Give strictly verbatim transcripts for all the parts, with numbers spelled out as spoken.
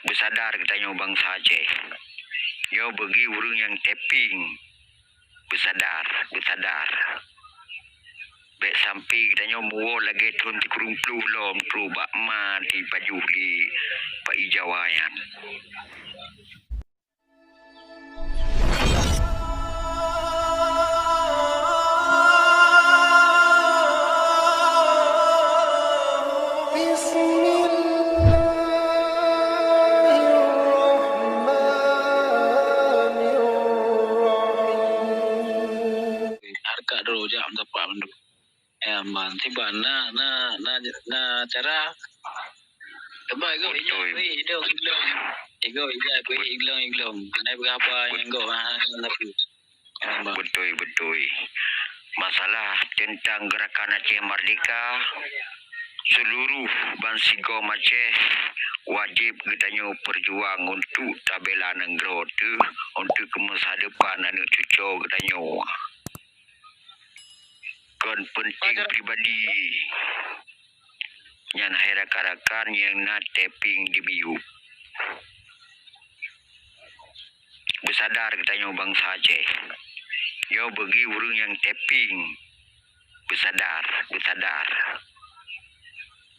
Beusadar geutanyoe bansa Aceh. Nyoe bagi ureuëng nyang tapping. Beusadar, beusadar. Bék sampai geutanyoe muwoe lagée thon sikureueng ploh lom trok bak ma di pajoh lé bak i Jawa nyan. Bismillahirrahmanirrahim. Hareukat droe jak meusapat mandum. Ya, man. Siban na, na, na, na cara. Cuba igo, betul. Igo, igo, igo, igo, igo, igo. Anai berapa yang igo, ha, tapi. Ya, man. Betul, betul. Masalah tentang Gerakan Aceh Merdeka, seluruh bansigom Aceh wajib geutanyoe perjuang untuk tabela nanggroe teuh, untuk masa depan aneuk cuco geutanyoe. Kon penting pribadi. Nyan hai rakan-rakan nyang na tapping di miyueb. Beusadar geutanyoe bansa Aceh. Nyoe bagi ureuëng nyang tapping. Beusadar, beusadar.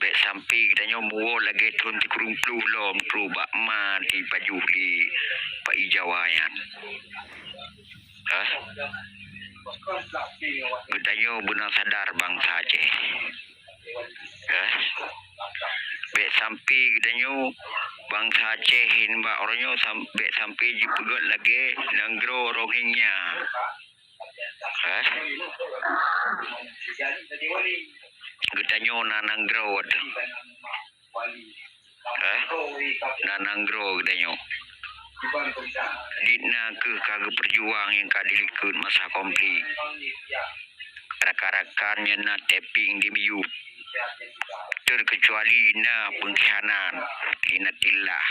Bék sampai geutanyoe muwoe lagée thon sikureueng ploh lom trok bak ma di pajoh lé bak i Jawa nyan. Hah? Geutanyoe beuna sadar bansa Aceh. Hah? Bék sampai geutanyoe bansa Aceh nibak uroe nyoe sam-, bék sampai jipeugét lagée nanggroe Rohingya. Hah? Geutanyoe na nanggroe teuh. Hah? Na nanggroe geutanyoe. Dit na kheueh ka geupeurjuang nyang ka dilikot masa konflik. Rakan-rakan nyang na tapping di miyueb. Terkecuali na pengkhianat, inatillah.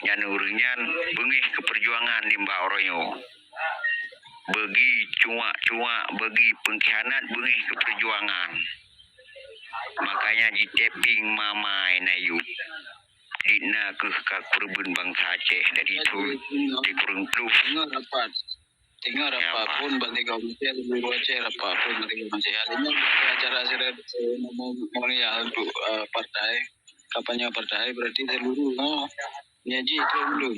Nyan ureuëng nyan beungéh keu peurjuangan nibak uroe nyoe. Bagi cuak-cuak, bagi pengkhianat beungéh keu peurjuangan. Makanya jitapping ma-ma na yub. Dit na kheueh ka keureubeuen bansa Aceh dari thon sikureueng ploh. Teungoh rapat. Teungoh rapat pun bansigom Aceh, seluruh Aceh rapat pun bansigom Aceh. Akhirnya acara seremonial untuk, eh, partai, kampanye partai, berarti seluruh, oh, nyan jih trok mandum.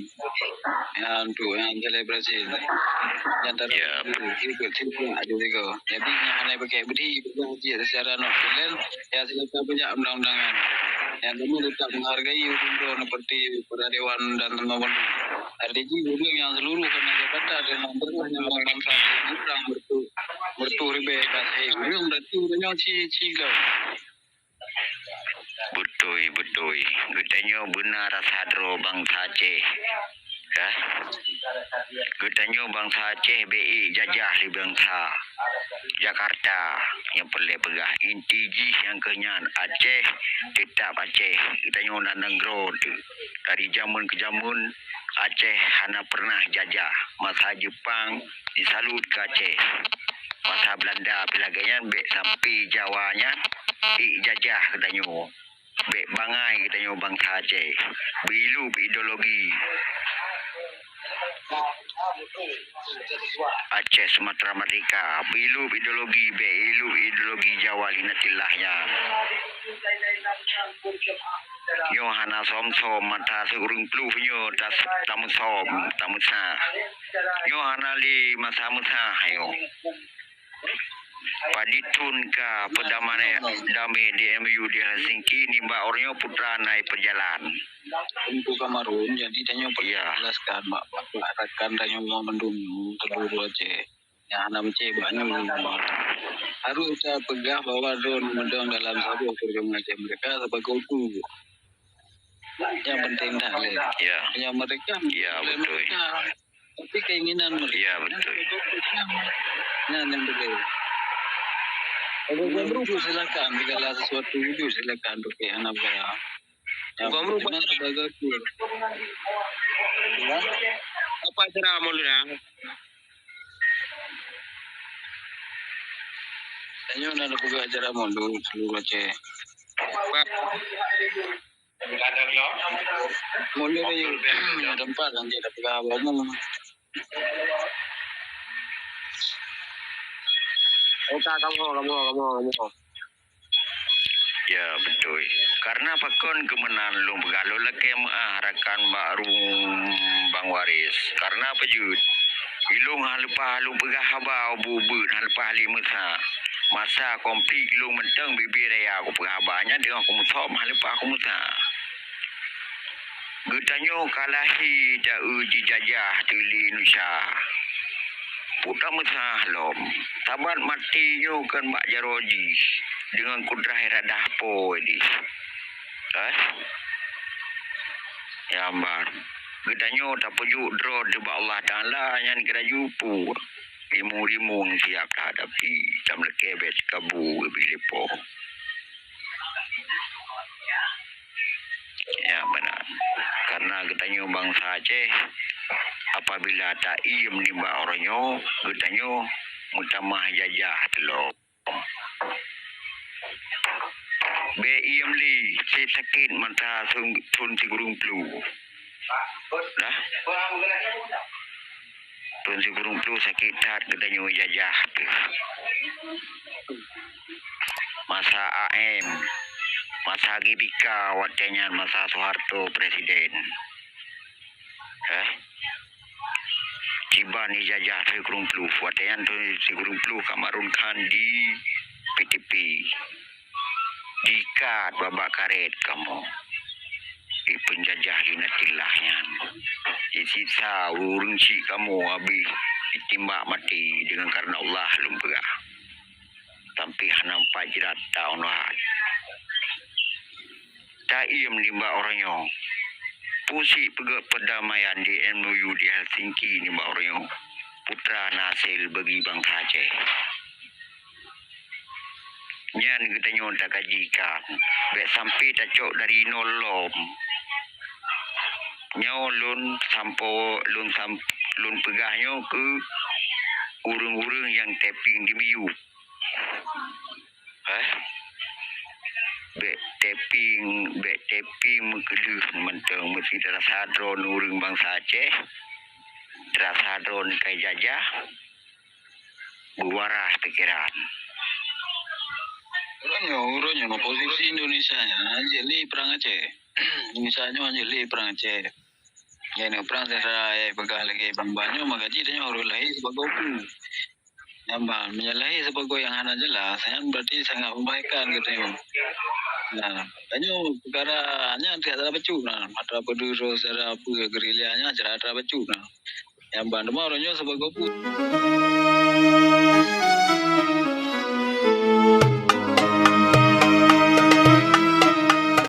Ya, untuk nyang selebrasi. Nyang tarok sibuk, sibuk ada tiga. Jadi, nyang hana pakai budi, peugah cit secara non violent, ya, silakan peujak undang-undang nyan. Nyang kami tetap menghargai undang-undang seperti para dewan dan teman-teman. Arti jih, ureueng nyang seluruh keunan jabatan dan mantöng nyang bansa ureueng meureutoh, meureutoh ribèe ka sahé ureueng, berarti ureueng nyoe ci, ci gob. Beutôi, beutôi. Geutanyoe beuna rasa droe bansa Aceh. Dah. Geutanyoe bansa Aceh bèk ék jajah lé bansa Jakarta nyang peureulèe peugah. Inti jih nyang keu nyan Aceh, teutap Aceh. Geutanyoe na nanggroe teuh. Dari jameun keu jameun, Aceh hana peureunah jajah. Masa Jeupang jisalut keu Aceh. Masa Beulanda pih lagèe nyan, bèk sampoe Jawa nyan ék jajah geutanyoe. Bèk bangai geutanyoe bansa Aceh. Beuilup ideologi Aceh Sumatera Merdeka. Beuilup ideologi, bèk ilup ideologi Jawa lé inatillah nyan. Nyoe hana som-som, masa sikureueng ploh nyoe tas-, tameusom, tameusah. Nyoe hana lé masa meusah nyoe. Padit thon ka peudamai, damai di M O U di Helsinki, nibak uroe nyoe putra na peujalan. Teungku Kamarun, jadi tanyoe perlu jelaskan bak, bak rakan tanyoe mandum nyoe, seluruh Aceh. Nyang hana meucéh bak nyoe. Harôh tapeugah bahwa droen meudong dalam saboh peurjuangan Aceh Merdeka sibagoe teungku. Nyang penting that lé. Ya. Nyang merdeka, ya, betul. Merdeka. Tapi keinginan merdeka. Ya, betul. Nyan nyang beutôi. Kalau jujur silakan, segala sesuatu jujur silakan, tapi hana bahaya. Nyang penting sebagai tu. Ya. Apa acara Maulana? Tanyoe na peugah acara Maulud seluruh Aceh. Pak. Mulai dari tempat nanti ada pegang bangun. Oh, tak, kamu, kamu, kamu, kamu. Ya, beutôi. Karena pakon keumeunang lôn peugah lôn lakée meu'ah rakan bak rueng Bang Waris. Karena peue jeuet? Ilôn hana leupah lôn peugah haba ubit-ubit, hana leupah lé meusa. Masa konflik lôn mantong bibé raya kupeugah haba nyan teungoh kumeusom hana leupah kumeusa. Geutanyoe ka lahé ta-eu jijajah teulé Indonesia. Peue tameusa lom, saban maté nyoe kon bak jaroe jih deungon kudrah iradah Po jih. Eh? Ya, Ambar. Geutanyoe tapeujok droe bak Allah Taala nyan keuraju peue. Rimueng-rimueng siap tahadapi, tameulakée bék sikabu geubri lé Po. Ya, meunan. Karena geutanyoe bansa Aceh, apabila taiem nibak uroe nyoe, geutanyoe meutamah jajah teulom. Bék iem lé, cit sakét mata thon, thon sikureueng ploh. Dah? Thon sikureueng ploh sakét that geutanyoe jajah teuh. Masa A M, masa G B K watée nyan, masa Soeharto presiden. Eh? Kiban ijajah sikureueng ploh. Watée nyan thon sikureueng ploh Kamarun Khan di P T P. Diikat babah karet kamoe. Dipeunjajah lé Nahdlatul Ulama nyan. Disiksa ureuëng chik kamoe habéh ditimbak maté deungon kareuna Allah lôn peugah. Tapi hana meupat jrat taun lahat. Taiem nibak uroe nyoe. Peue sit peugét peurdamaian di M O U di Helsinki nibak uroe nyoe. Peue teuma na hasé bagi bansa Aceh. Nyan geutanyoe takajikan. Bék sampai tacok dari nol lom. Nyoe lôn sampoe, lôn sam-, lôn peugah nyoe keu ureuëng-ureuëng nyang tapieng di miyueb. Eh? Bék tapieng, bék tapieng meukeudeuh mantong, meusti tarasa droe ureuëng bansa Aceh, tarasa droe ka ijajah, beuwaras pikeran. Uroe nyoe, uroe nyoe posisi Indonesia nyan jeuet lé prang Aceh. Indonesia nyoe jeuet lé prang Aceh. Nyan prang sira, eh, peugah lagée bang-bang nyoe, maka jih tanyoe harôh lahé sibagoe peue. Nyan ban, meunyoe lahé sibagoe nyang hana jeulaih, nyan berarti sangat membahayakan geutanyoe. Nah, tanyoe peukara nyan tidak salah bacut nah, mata peudeuh saudara peue gerilya nyan cara salah bacut nah. Nyan ban, teuma uroe nyoe sibagoe peue.